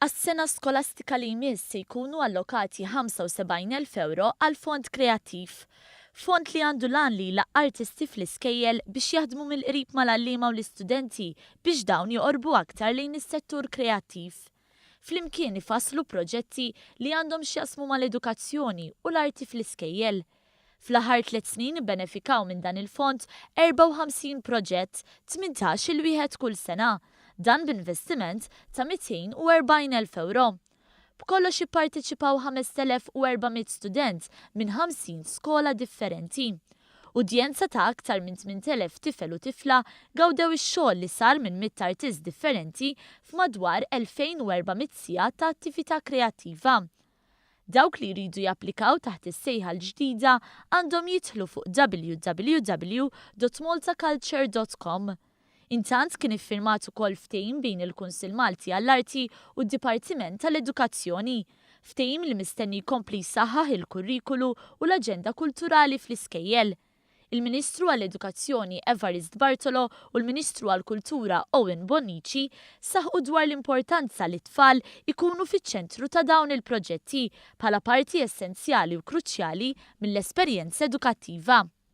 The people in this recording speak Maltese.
Għas-sena skolastika li jmiss se jkunu allokati 75,000 ewro għall-Fond Kreattiv. Fond li għandu l-għan li jlaqqa' artisti fl-iskejjel biex jaħdmu mill-qrib mal-għalliema u l-istudenti biex dawn joqorbu aktar lejn is-settur kreattiv. Flimkien ifasslu proġetti li għandhom x'jaqsmu mal-edukazzjoni u l-arti fl-iskejjel. Fl-aħħar tliet snin ibbenefikaw minn dan il-fond 54 proġett, 18-il wieħed kull sena. Dan b'investiment ta' 240,000 ewro. B'kollox ipparteċipaw 5,400 student minn 50 skola differenti. Udjenza ta' aktar minn 8,000 tifel u tifla gawdew ix-xogħol li sar minn 100 artist differenti f'madwar 2,400 siegħa ta' attività kreattiva. Dawk li jridu japplikaw taħt is-sejħa l-ġdida għandhom jidħlu fuq www.maltaculture.com. Intant kien iffirmat ukoll ftehim bejn il-Kunsill Malti għall-Arti u d-Dipartiment tal-Edukazzjoni. Ftehim li mistenni jkompli jsaħħaħ il-kurrikulu u l-aġenda kulturali fl-iskejjel. Il-Ministru għall-Edukazzjoni Evarist Bartolo u l-Ministru għall-Kultura Owen Bonnici saħqu dwar l-importanza li t-tfal ikunu fiċ-ċentru ta' dawn il-proġetti bħala parti essenzjali u kruċjali mill-esperjenza edukattiva.